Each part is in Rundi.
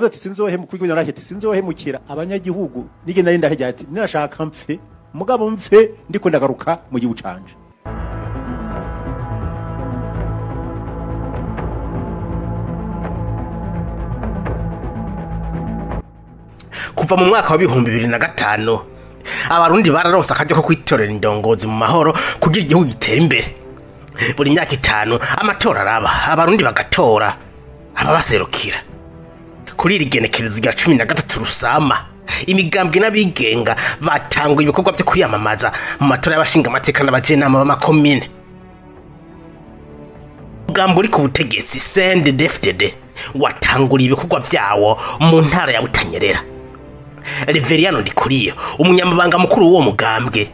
Ati sinzohemukira abanyagihugu nige nari ndahejya ati nashaka mpfe mugabo mpfe ndiko ndagaruka mu gihugu canje. Kuva mu mwaka wa 2005 abarundi bararonse akaryo ko kwitorera indongozi mu mahoro kugira igihugu gitere imbere. Buri myaka 5 amatora araba, abarundi bagatora ababaserukira. Kuri iri genekerezo rya 13 Rusama, imigambwe n'abigenga batanguye ibikorwa vyo kwiyamamaza mu matora y'abashinga amateka n'abajenama b'amakomine. Umugambi uri ku butegetsi CNDD-FDD watanguriye ibikorwa vyawo mu ntara ya Butanyerera. Reveriyano Ndikuriyo, umunyamabanga mukuru w'uwo mugambwe,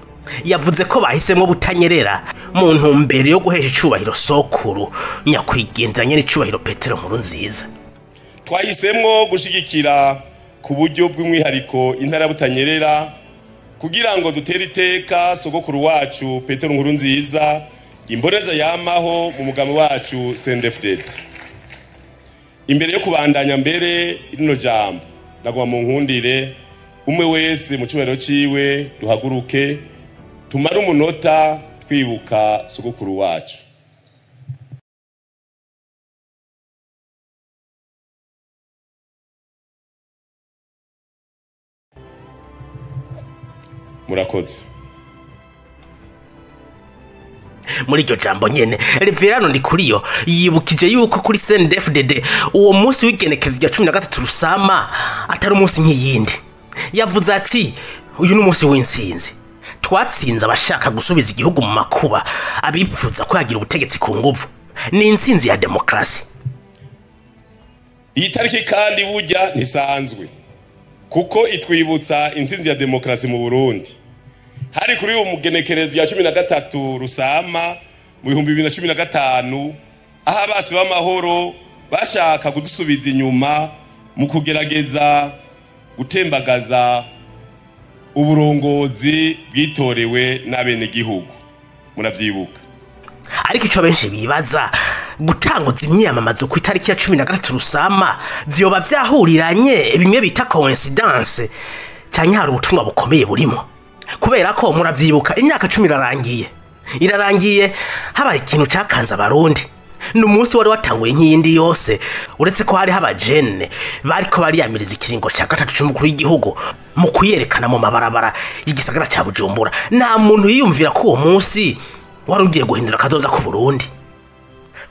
yavuze ko bahisemwo Butanyerera mu ntumbero yo guhesha icubahiro sokuru nyakwigendera nyen'icubahiro Petero Nkurunziza. Twahisemwo gushigikira ku buryo bw'umwihariko intara ya Butanyerera kugira ngo dutere iteka sogokuru wacu Petero Nkurunziza, imboneza yamaho mu mugambi wacu CNDD-FDD. Imbere yo kubandanya mbere rino jambo, nagwa mu nkundire umwe wese mu cyubahiro ciwe duhaguruke tumare umunota twibuka sogokuru wacu. Murakoze. Muri iryo jambo nyene Reverano Ndikuriyo yibukije yuko kuri CNDD-FDD uwo munsi w'igenekerezo rya 13 Rusama atari umunsi nk'iyindi. Yavuze ati uyu ni umunsi w'intsinzi, twatsinze abashaka gusubiza igihugu mu makuba, abipfuza kwagira ubutegetsi ku nguvu. Ni intsinzi ya demokrasi. Iyi tariki kandi burya ntisanzwe kuko itwibutsa intsinzi ya demokrasi mu Burundi. Hari kuri uwo mugenekerezo ya 13 Rusama mu 2015, aho abasi b'amahoro bashaka kudusubiza inyuma mu kugerageza gutembagaza uburongozi bwitorewe n'abenegihugu. Muravyibuka. Ariko ico benshi bibaza, gutanguza imyiyamamazo ku itariki ya 13 Rusama vyoba vyahuriranye bimwe bita coincidence canke hari ubutumwa bukomeye burimo? Kubera ko muravyibuka imyaka 10 irarangiye habaye ikintu cakanze abarundi. Ni umunsi wari watanguye nk'iyindi yose, uretse ko hari habajene bariko bariyamiriza ikiringo ca gatatu c'umukuru w'igihugu mu kuyerekana mu mabarabara y'igisagara ca Bujumbura. Nta muntu yiyumvira ko uwo munsi wari ugiye guhindura akazoza ku Burundi.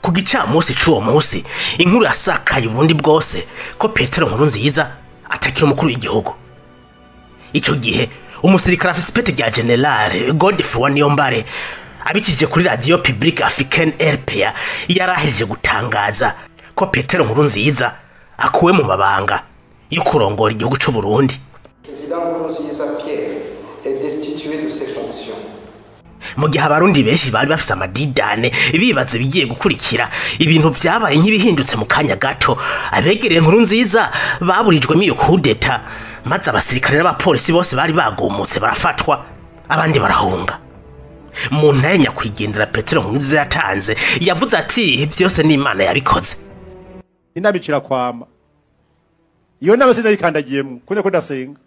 Ku gicamunsi c'uwo munsi, inkuru yasakaye Uburundi bwose ko Petero Nkurunziza atakiri umukuru w'igihugu. Ico gihe umusirikare afise ipeti rya General Godefroid Niyombare abikije kuri Radio Publique Africaine RPA yarahejeje gutangaza ko Petero Nkurunziza akuwe mu mabanga yo kurongora igihugu c'u Burundi. Président Nkurunziza Pierre est destitué de ses fonctions. Mu gihe abarundi benshi bari bafise amadidane bibaze bigiye gukurikira, ibintu vyabaye nk'ibihindutse mu kanya gato. Abegereye Nkurunziza baburijwemo iyo kudeta, maze abasirikare n'abapolisi bose bari bagumutse barafatwa, abandi barahunga. Mu ntaya nyakwigendera Petero Nkurunziza yatanze, yavuze ati vyose ni Imana yabikoze. Inama kwama iyo nama sinayikandagiyemwo kuko ndasenga.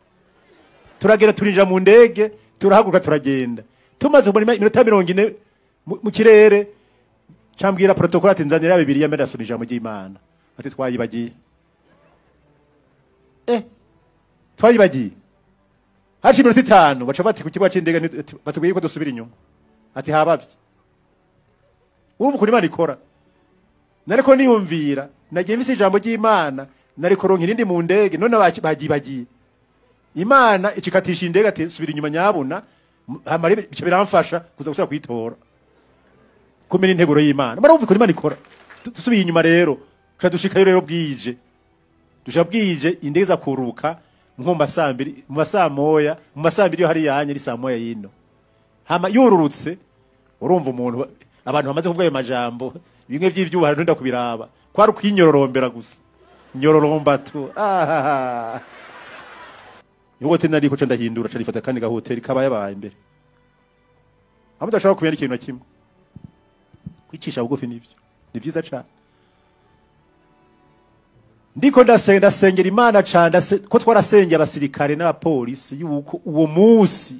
Turagera turinja mu ndege, turahaguruka turagenda. Tumaze kubona iminota 40 mu kirere, cambwira protocole ati nzanira Bibiliya mbe ndasoma ijambo ry'Imana. Ati twayibagiye. Twayibagiye. Haci iminota 5 baca bati ku kibuga c'indege batubwiye ko dusubira inyuma. Ati habavye. Urumva ukuntu Imana ikora. Nariko niyumvira, nagiye mfise ijambo ry'Imana, nariko ronka irindi mu ndege, none bagiye. Imana icikatisha indege ati subira inyuma nyabuna, hamara bica biramfasha kuza gusubira kuyitora. Kumena integuro y'Imana. Murumva ukuntu Imana ikora. Dusubiye inyuma rero, tuca dushikayo rero bwije. Dushika bwije indege za kuruka nko mu saa 2, mu saa 1, mu saa 2 yo hari yanye ari saa 1 yino. Hama yururutse, urumva umuntu abantu bamaze kuvuga ayo majambo, bimwe vy'ivyuhara ntonda kubiraba. Kwari kwinyororombera gusa. Nyororomba tu. Ah. Yuko tena ndiko ndahindura carifata kandi ga hotel kabaye imbere. Hamwe ndashaka kumenya ikintu na kimwe. Kwicisha bugufi nivyo. Ni vyiza cyane. Ndiko ndasengera Imana cyane ko twarasengeye abasirikare n'abapolisi yuko uwo munsi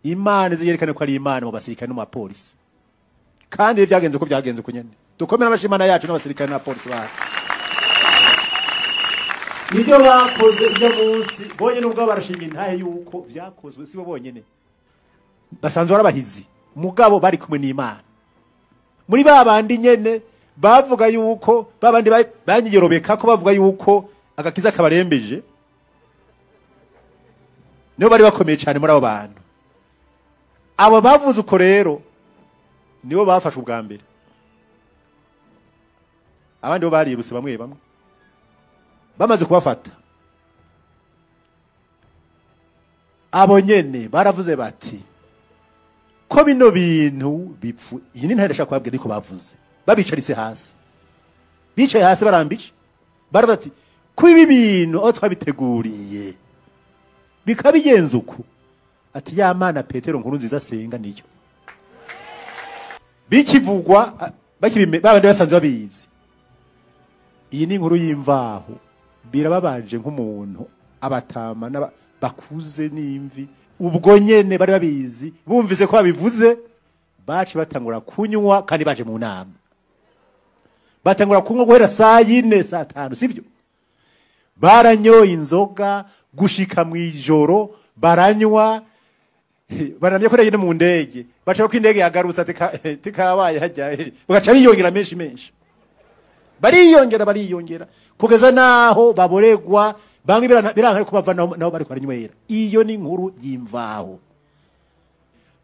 Imana izerekane ko ari Imana mu basirikare no mu bapolisi. Kandi byagenze ko byagenze kunyene. Dukomera amashimana yacu n'abasirikare n'abapolisi bacu. Ibyo bakoze ibyo munsi bonyene ubwo barashinga intahe yuko vyakozwe sibo bonyene. Basanzwe barabahizi mugabo bari kumwe n'Imana. Muri babandi nyene bavuga yuko babandi banyiyorobeka ko bavuga yuko agakiza kabarembeje, nibo bari bakomeye cyane muri abo bantu. Abo bavuze uko rero nibo bafashe ubwa mbere, abandi bo baribuse bamwe bamwe. Bamaze kubafata abo nyene baravuze bati ko bino bintu bipfu. Iyi ni ntare ndashaka kubabwira niko bavuze. Babicaritse hasi, bicaye hasi barambice, baravuga ati ko ibi bintu aho twabiteguriye bikabigenza uku, ati ya Mana Petero Nkurunziza asenga niyo bikivugwa bakibime babandi basanzwe babizi. Iyi ni inkuru y'imvaho, birababaje nk'umuntu abatama bakuze n'imvi ubwo nyene bari babizi, bumvise ko babivuze baci batangura kunywa kandi baje mu nama. Batangura kunywa guhera saa 4 saa 5, sivyo? Baranyoye inzoga gushika mu ijoro, baranywa baramye ko rero mu ndege, baca ko indege yagarutse tikabaye hajya, bagaca biyongera menshi menshi, bariyongera kugeza naho baboregwa bamwe biranka ko bava naho bari kwaranywera. Iyo ni inkuru y'imvaho.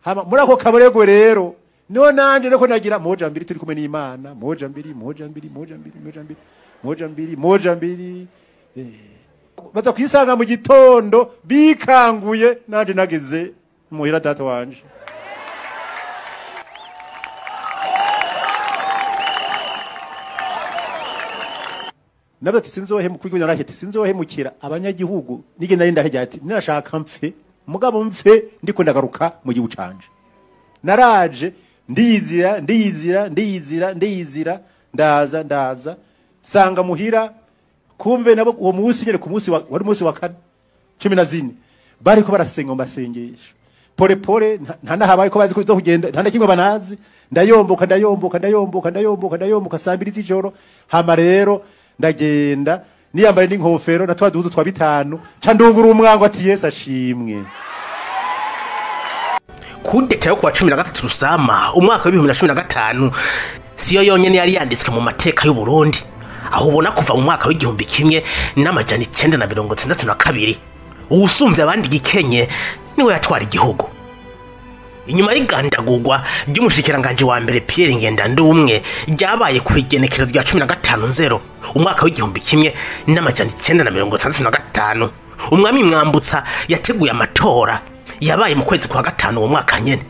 Hama muri ako kaboregwe rero niho nanje nako nagira moja mbiri turi kumwe n'Imana, moja mbiri moja mbiri moja mbiri moja mbiri moja mbiri moja mbiri. Baza kwisanga mu gitondo bikanguye nanje nageze muhira data wanje. Nabwo ati sinzohemukira abanyagihugu nige nari ndahejya ati nashaka mfe mugabo mfe ndiko ndagaruka mu gihugu canje. Naraje ndiyizira ndiyizira ndiyizira ndiyizira ndaza sanga muhira. Kumbe nabo uwo munsi nyere ku munsi wari munsi wa kane 14 bariko barasenga masengesho pole pole, nta nahabaye ko bazi ko kugenda nta nakimwe banazi. Ndayomboka ndayomboka ndayomboka ndayomboka ndayomboka saa 2 z'ijoro. Hama rero ndagenda niyambare n'inkofero na twa duhuzu twa 5 ca ndungura umwango ati Yesu ashimwe. Kudeta yo kuwa 13 Rusama umwaka wa 2015 siyo yonyene yari yanditswe mu mateka y'u Burundi, aho ubona kuva mu mwaka w'igihumbi kimwe n'amajana 962 uwusumvye abandi gikenye niwe yatwara igihugu. Inyuma y'igandagurwa ry'umushikiranganje wa mbere Pierre Ngendandumwe ryabaye ku igenekerezo rya 15/0 umwaka w'igihumbi kimwe n'amajana 965, umwami Mwambutsa yateguye amatora yabaye mu kwezi kwa 5 uwo mwaka nyene.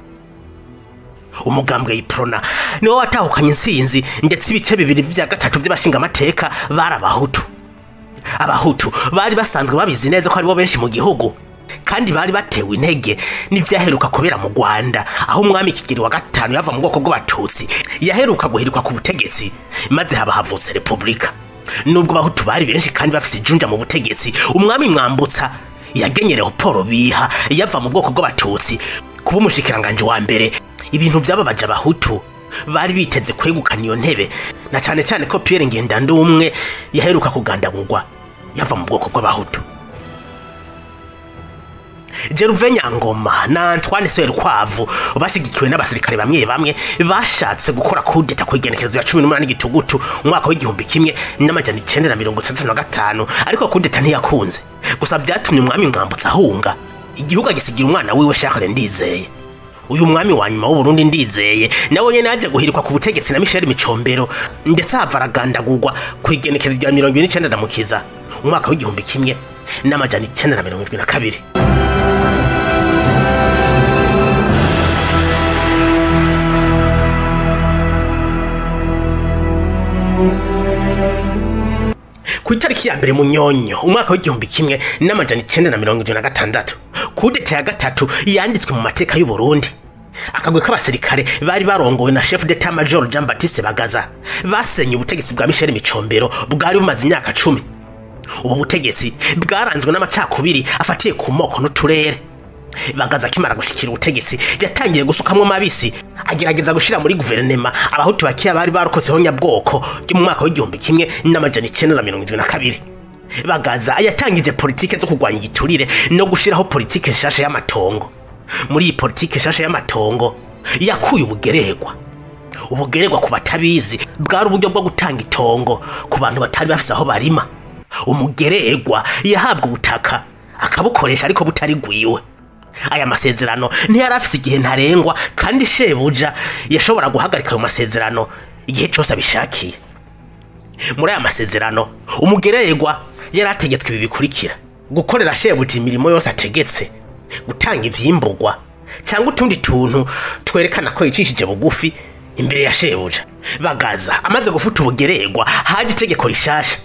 Umugambwe Iprona niwe watahukanye intsinzi, ndetse ibice 2 vya 3 by'abashinga amateka bari abahutu. Abahutu bari basanzwe babizi neza ko aribo benshi mu gihugu, kandi bari batewe intege n'ivyaheruka kubera mu Rwanda, aho umwami Kigeli wa 5 yava mu bwoko bw'abatutsi yaheruka guhirikwa ku butegetsi maze haba havutse republika. Nubwo abahutu bari benshi kandi bafise ijunja mu butegetsi, umwami Mwambutsa yagenye Leopold Biha yava mu bwoko bw'abatutsi kuba umushikiranganje wa mbere. Ibintu vyababaje abahutu bari biteze kwegukana iyo ntebe, na cane cane ko Pierre Ngendandumwe yaheruka kugandagurwa yava mu bwoko bw'abahutu. Gervais Nyangoma na Antoine Serukwavu bashigikiwe n'abasirikare bamwe bamwe bashatse gukora kudeta ku igenekerezo ya 18 gitugutu umwaka w'igihumbi kimwe n'amajana 965, ariko kudeta ntiyakunze. Gusa vyatumye umwami Mwambutsa ahunga igihugu agisigira umwana wiwe Charles Ndizeye. Uyu mwami wa nyuma w'u Burundi Ndizeye nawe nyene yaje guhirikwa ku butegetsi na Michel Micombero, ndetse avaragandagurwa ku igenekerezo rya 29 Ndamukiza umwaka w'igihumbi kimwe n'amajana 972. Ku itariki ya mbere Munyonyo umwaka w'igihumbi kimwe n'amajana 976, kudeta ya gatatu yanditswe mu mateka y'u Burundi. Akagwi k'abasirikare bari barongowe na chef d'état major Jean Baptiste Bagaza basenye ubutegetsi bwa Michel Micombero bwari bumaze imyaka 10. Ubu butegetsi bwaranzwe n'amacakubiri afatiye ku moko n'uturere. Bagaza akimara gushikira ubutegetsi yatangiye gusukamwo mabisi, agerageza gushira muri guverinema abahutu bakeya bari barokoseho nyabwoko ryo mu mwaka w'1972. Bagaza yatangije politike zo kurwanya igiturire no gushiraho politike nshasha y'amatongo. Muri iyi politike nshasha y'amatongo yakuye ubugererwa. Ubugererwa ku batabizi bwari uburyo bwo gutanga itongo ku bantu batari bafise aho barima. Umugererwa yahabwa ubutaka akabukoresha ariko butari gwiwe. Aya masezerano ntiyari afise igihe ntarengwa, kandi shebuja yashobora guhagarika ayo masezerano igihe cyose abishakiye. Muri aya masezerano umugererwa yari ategetswe ibi bikurikira: gukorera shebuja imirimo yose ategetse, gutanga ivyimburwa cyangwa utundi tuntu twerekana ko yicishije bugufi imbere ya shebuja. Bagaza amaze gufuta ubugererwa haje itegeko rishasha.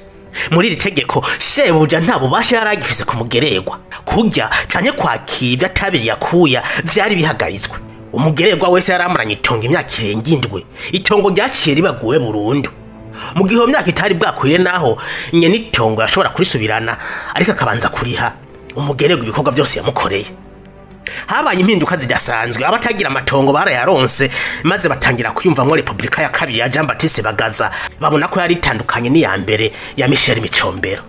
Muri iri tegeko shebuja nta bubasha yari agifise ku mugererwa, kurya canke kwakira ivyo atabiri yakuya vyari bihagaritswe. Umugererwa wese yari amaranye itongo imyaka irenga 7, itongo ryaciye ribaguwe burundu. Mu gihe iyo myaka itari bwakwire naho nyene itongo yashobora kurisubirana, ariko akabanza kuriha umugererwa ibikorwa vyose yamukoreye. Habaye impinduka zidasanzwe, abatagira amatongo barayaronse maze batangira kwiyumvamwo Republika ya kabiri ya Jean Baptiste Bagaza, babona ko yari itandukanye n'iya mbere ya Michel Micombero.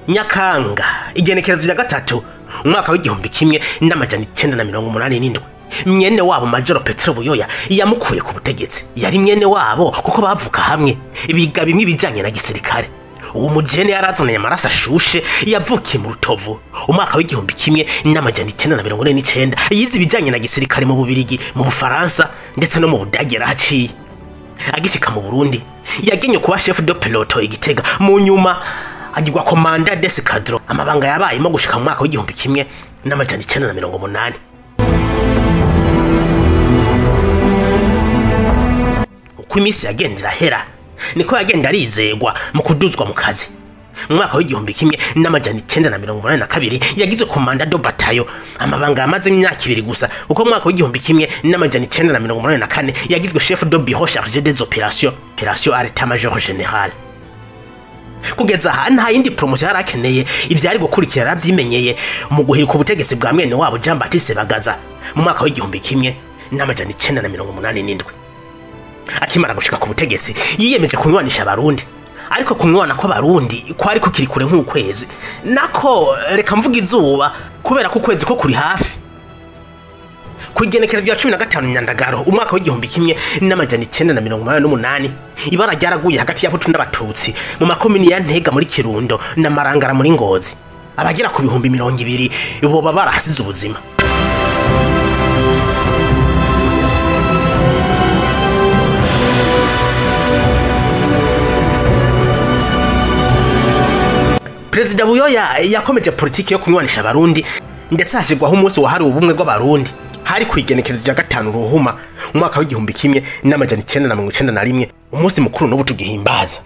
Nyakanga igenekerezo rya 3 umwaka w'1987, mwene wabo Major Petero Buyoya yamukuye ku butegetsi. Yari mwene wabo kuko bavuka hamwe, biga bimwe ibijanye na gisirikare. Uwo mujene yarazananye amaraso ashushe, yavukiye mu Rutovu umwaka w'1949, yize ibijanye na gisirikare mu Bubirigi, mu Bufaransa ndetse no mu Budage yarahaciye. Agishika mu Burundi yagenye kuba chef de peloton i Gitega, mu nyuma agirwa commandant d'escadron, amabanga yabayemo gushika mu mwaka w'1980. Uko iminsi yagenda irahera niko yagenda arizegwa mu kuduzwa mu kazi. Mu mwaka w'1982 yagizwe commandant de bataillon, amabanga yamaze imyaka 2 gusa, kuko mu mwaka w'1984 yagizwe chef de bureau chargé des opérations, opération à l'état-major général. Kugeza aha nta yindi promotion yari akeneye, ivyari gukurikira yaravyimenyeye mu guhirika ubutegetsi bwa mwene wabo Jean Baptiste Bagaza mu mwaka w'1987. Akimara gushika ku butegetsi yiyemeje kunywanisha abarundi, ariko kunywana kw'abarundi kwari kukiri kure nk'ukwezi, nako reka mvuga izuba kubera ko ukwezi ko kuri hafi. Ku igenekerezo rya 15 Nyandagaro umwaka w'1988 ibara ryaraguye hagati y'Abahutu n'Abatutsi mu makomini ya Ntega muri Kirundo na Marangara muri Ngozi. Abagera ku 20,000 boba barahasize ubuzima. Perezida Buyoya yakomeje politiki yo kunywanisha abarundi, ndetse hashirwaho umunsi wahariwe ubumwe bw'abarundi. Hari ku igenekerezo rya 5 Ruhuma umwaka w'1991, umunsi mukuru n'ubu tugihimbaza.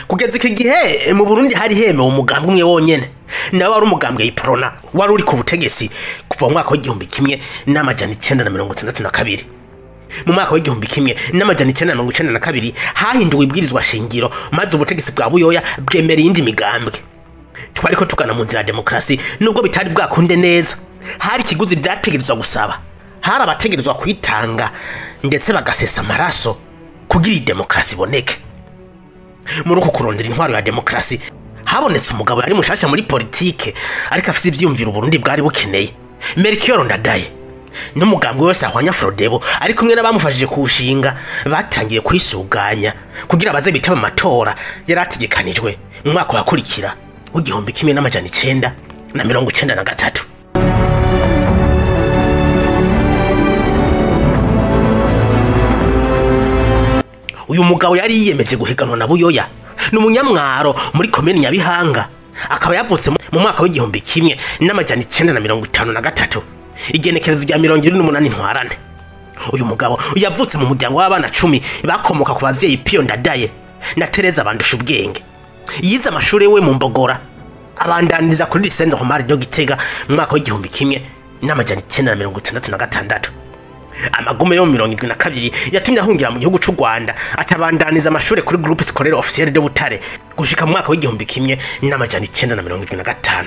Kugeza iki gihe mu Burundi hari hemewe umugambwe umwe wonyene, nawe wari umugambwe Iprona wari uri ku butegetsi kuva mu mwaka w'1962. Mu mwaka w'1992 hahinduwe ibwirizwa shingiro, maze ubutegetsi bwa Buyoya bwemera iyindi migambwe. Twariko tugana mu nzira ya demokarasi, nubwo bitari bwakunde neza. Hari ikiguzi vyategerezwa gusaba, hari abategerezwa kwitanga ndetse bagasesa amaraso kugira iyi demokarasi iboneke. Muri uko kurondera intwaro ya demokarasi habonetse umugabo yari mushasha muri politike, ariko afise ivyiyumviro Uburundi bwari bukeneye, Melchior Ndadaye. N'umugambwe wese ahwanya Frodebu ari kumwe n'abamufashije kuwushinga batangiye kwisuganya kugira baze bitaba amatora yari ategekanijwe mu mwaka wakurikira w'1993. Uyu mugabo yari yiyemeje guhiganwa na Buyoya. Ni umunyamwaro muri komine Nyabihanga, akaba yavutse mu mwaka w'1953, igenekerezo rya 28 Ntwarante. Uyu mugabo yavutse mu muryango w'abana 10 bakomoka ku bavyeyi Pio Ndadaye na Tereza Bandusha Ubwenge. Yize amashuri we mu Mbogora, abandaniriza kuri Lycée Normale de Gitega mu mwaka w'1966. Amagume yo mu 72 yatumye ahungira mu gihugu c'u Rwanda, atabandaniza amashuri kuri Groupe Scolaire Officielle de Butare gushika mu mwaka w'1975.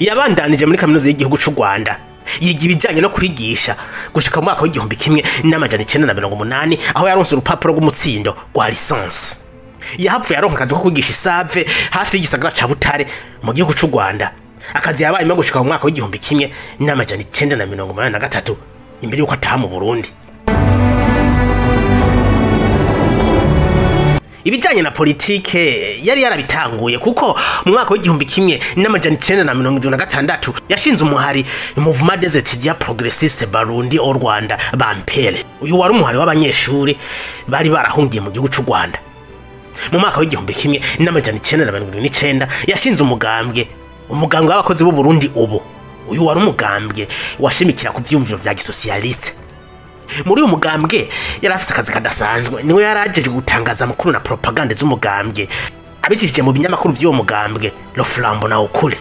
Yabandanije muri kaminuza y'igihugu c'u Rwanda, yiga ibijyanye no kwigisha gushika mu mwaka w'1980, aho yaronse urupapuro rw'umutsindo rwa licence. Yahavuye aronka akazi ko kwigisha isave hafi y'igisagara ca Butare mu gihugu c'u Rwanda, akazi yabayemo gushika mu mwaka w'1983 imbere yuko ataha mu Burundi. Ibijanye na politike yari yarabitanguye, kuko mu mwaka w'1976 yashinze umuhari Mouvement des étudiants progressistes Barundi au Rwanda, Bampere. Uyu wari umuhari w'abanyeshuri bari barahungiye mu gihugu c'u Rwanda. Mu mwaka w'1979 yashinze umugambwe w'abakozi b'u Burundi ubu. Uyu wari umugambwe washimikira ku vyumviro vya gisosialiste. Muri uyu mugambwe yari afise akazi kadasanzwe, niwe yarajeje gutangaza amakuru na propagande z'umugambwe abicishije mu binyamakuru vy'uwo mugambwe Le Flambeau na Ukuri.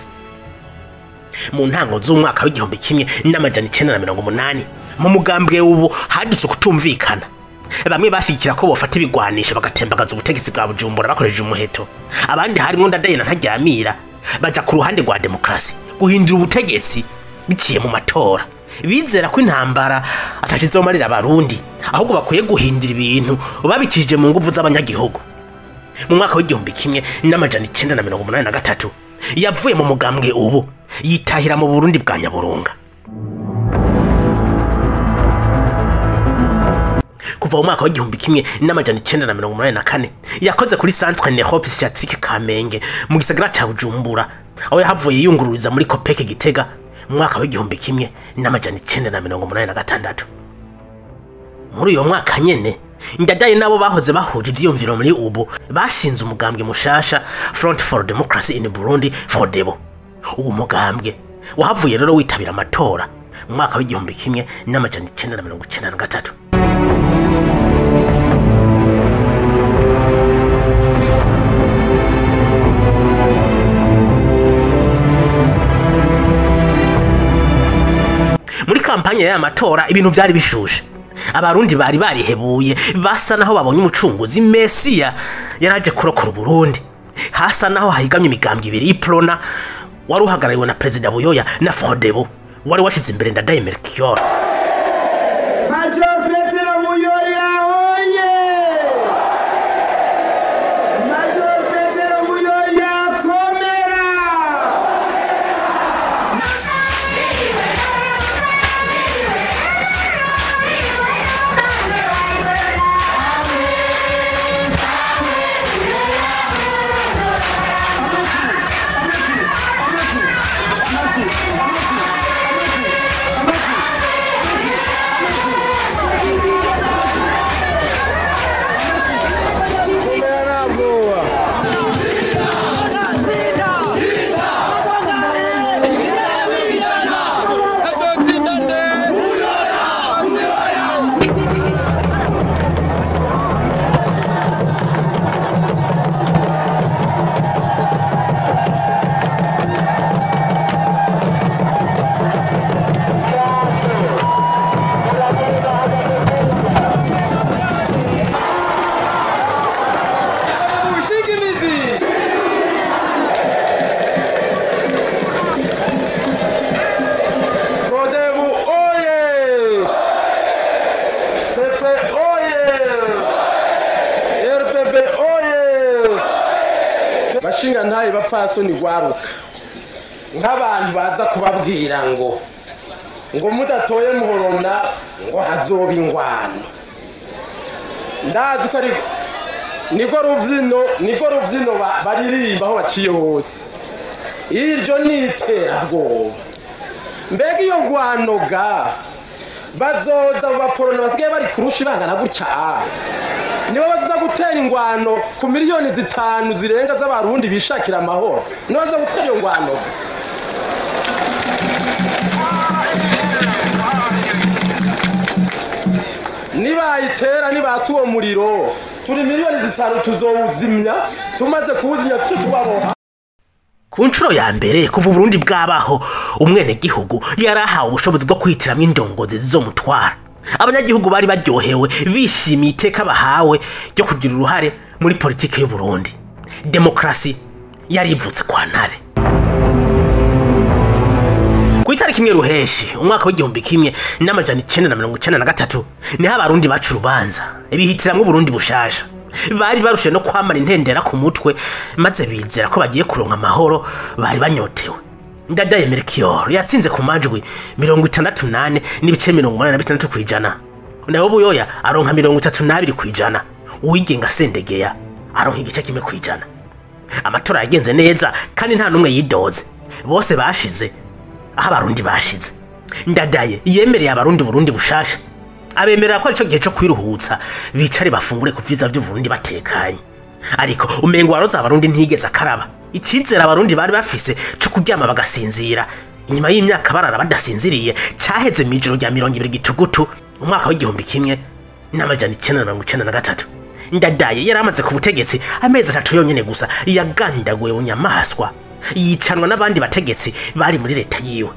Mu ntango z'umwaka w'1980 mu mugambwe ubu hadutse kutumvikana. Bamwe bashigikira ko bofata ibigwanisho bagatembagaza ubutegetsi bwa Bujumbura bakoresheje umuheto, abandi harimwo Ndadaye na Ntaryamira baja ku ruhande rwa demokarasi guhindura ubutegetsi biciye mu matora. Bizera ko intambara atacizomarira abarundi, ahubwo bakwiye guhindura ibintu babicishije mu nguvu z'abanyagihugu. Mu mwaka w'1983 yavuye mu mugambwe ubu yitahira mu Burundi bwa Nyaburunga. Kuva mu mwaka w'1984 yakoze kuri Centre Neuropsychiatrique Kamenge mu gisagara ca Bujumbura, aho yahavuye yiyungururiza muri Kopeke Gitega mu mwaka w'1986. Muri uyo mwaka nyene Ndadaye nabo bahoze bahuje ivyiyumviro muri ubu bashinze umugambwe mushasha Front for Democracy in Burundi, FRODEBO. Uwo mugambwe wahavuye rero witabira amatora mu mwaka w'1993. Muri kampanye y'amatora ibintu vyari bishushe, abarundi bari barihebuye, basa naho babonye umucunguzi Mesiya yaraje kurokora Burundi. Hasa naho hahigamye imigambwe ibiri, Iprona wari uhagarariwe na Perezida Buyoya na FRODEBO wari washize imbere Ndadaye Melchior. Major Petero Buyoya oye! Major Petero Buyoya komera! Bashinga ntaye bapfasoni gwaruka nk'abantu baza kubabwira ngo mudatoye muhorona ngo hazoba ingwano. Ndazi ko ariko niko ruvyino baririmba aho baciye hose. Iryo ni iterabwoba. Mbega iyo ngwanoga bazoza baporona basigaye bari kurusha ibangana gutya, nibo bazoza gutera ingwano ku miliyoni 5 zirenga z'abarundi bishakira amahoro, nibo bazoza gutera iyo ngwano. Nibayitera nibatse uwo muriro turi miliyoni 5 tuzowuzimya, tumaze kuwuzimya tuce tubaboha. Ku nshuro ya mbere kuva Burundi bwabaho, umwene gihugu yarahawe ubushobozi bwo kwitiramwo indongozi zizomutwara. Abanyagihugu bari baryohewe bishimiye iteka bahawe ryo kugira uruhare muri politike y'u Burundi. Demokrasi yarivutse kwa ntare. Ku itariki 1 Ruheshi umwaka w'1993 niho abarundi baca urubanza bihitiramwo Burundi bushasha. Bari barushe no kwamara intendera ku mutwe, maze bizera ko bagiye kuronka amahoro bari banyotewe. Ndadaye Melchior yatsinze ku majwi 68 n'ibice 86%. Naho Buyoya aronka 32%. Uwigenga Sendegeya aronka igice kimwe kwijana. Amatora yagenze neza kandi nta numwe yidoze. Bose bashize aho abarundi bashize. Ndadaye yemereye abarundi Burundi bushasha, abemerera ko arico gihe cyo kwiruhutsa bicare bafungure ku vyiza by'u Burundi batekanye. Ariko umengo waroza abarundi ntigeze akaraba. Icizera abarundi bari bafise cyo kuryama bagasinzira inyuma y'imyaka barara badasinziriye cyaheze mijoro rya 20 gitugutu umwaka w'1993. Ndadaye yaramaze ku butegetsi amezi 3 yonyene gusa, yagandaguye bunyamaswa yicanwa n'abandi bategetsi bari muri leta yiwe.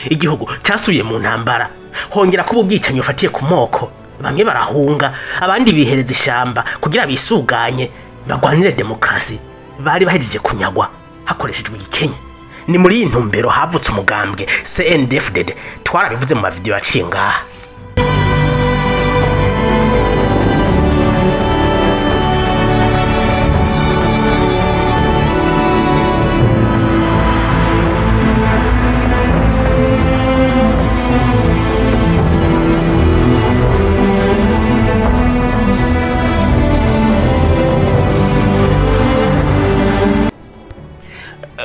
Igihugu cyasubiye mu ntambara, hongera kuba ubwicanyi bufatiye ku moko, bamwe barahunga abandi bihereza ishamba kugira bisuganye bagwanire demokrasi bari bahejeje kunyagwa hakoreshejwe igikenye. Ni muri iyi ntumbero havutse umugambwe CNDD-FDD, twarabivuze mu mavideo yaciye ngaha.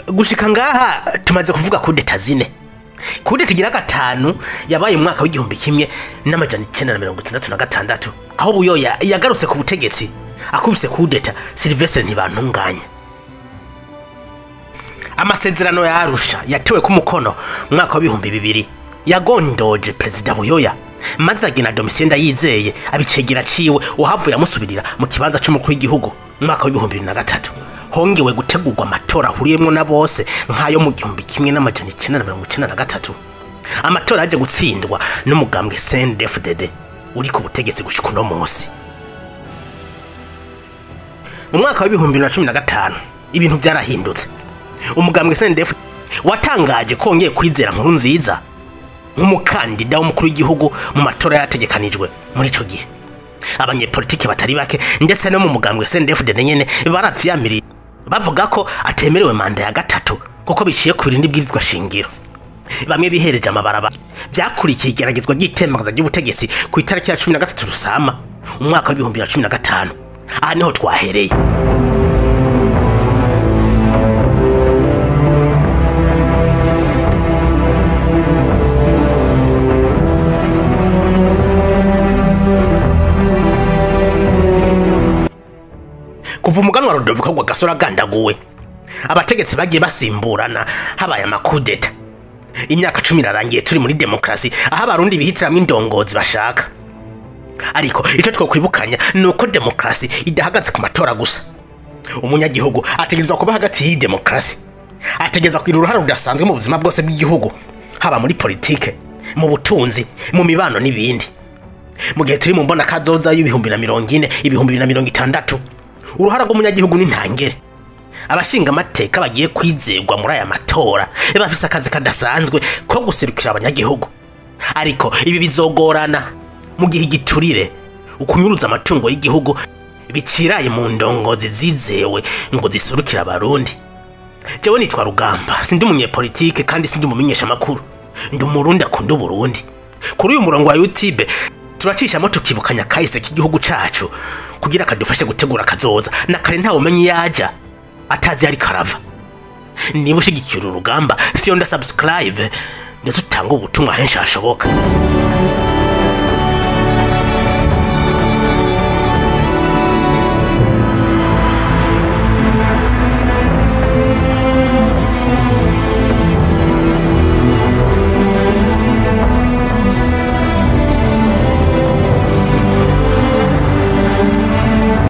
Gushika ngaha tumaze kuvuga kudeta zine. Kudeta igira 5 yabaye mu mwaka w'1966 aho Buyoya yagarutse ku butegetsi akubise kudeta Sylvestre Ntibantunganya. Amasezerano ya Arusha yatewe ku mukono mu mwaka wa 2000 yagondoje Perezida Buyoya, maze agena Domitien Ndayizeye abicegera ciwe uhavuye amusubirira mu kibanza c'umukuru w'igihugu mu mwaka wa 2003. Hongewe gutegurwa amatora ahuriyemwo na bose nkayo mu 1993. Amatora yaje gutsindwa n'umugambwe CNDD-FDD uri ku butegetsi gushika uno munsi. Mu mwaka wa 2015 ibintu byarahindutse. Umugambwe CNDD watangaje ko wongeye kwizera Nkurunziza nk'umukandida w'umukuru w'igihugu mu matora yategekanijwe muri ico gihe. Abanyepolitiki batari bake ndetse no mu mugambwe CNDD-FDD nyene baravyamiriye, bavuga ko atemerewe manda ya 3 kuko biciye ku birindi bwirizwa shingiro. Bamwe bihereje amabaraba. Byakurikiye igeragezwa ry'itemagaza ry'ubutegetsi ku itariki ya 13 Rusama umwaka wa 2015. Aha niho twahereye. Kuva umuganwa Rudoviko Rwagasore agandaguwe, abategetsi bagiye basimburana, habaye amakudeta. Imyaka 10 irarangiye turi muri demokrasi aho abarundi bihitiramwo indongozi bashaka. Ariko icyo twokwibukanya nuko demokrasi idahagaze ku matora gusa. Umunyagihugu ategerezwa kuba hagati y'iyi demokrasi, ategerezwa kugira uruhare rudasanzwe mu buzima bwose bw'igihugu, haba muri politike, mu butunzi, mu mibano n'ibindi. Mu gihe turi mu mbona kazoza y'2040, 2060, uruhara rw'umunyagihugu ni ntangere. Abashinga amateka bagiye kwizerwa muri aya matora bafise akazi kadasanzwe ko guserukira abanyagihugu. Ariko ibi bizogorana mu gihe igiturire, ukunyuruza amatungo y'igihugu Biciraye mu ndongozi zizewe ngo ziserukire Abarundi. Jewe nitwa Rugamba, sindi umunyepolitike kandi sindi umumenyesha makuru, ndi Umurundi akunda Uburundi. Kuri uyu murongo wa YouTube turacishamo tukibukanya kahise k'igihugu cacu kugira kadufashe gutegura kazoza. Na kare ntawe umenya iyo aja atazi ariko arava. Niba ushigikira uru rugamba, fyonda subscribe ndetse utange ubutumwa henshi hashoboka.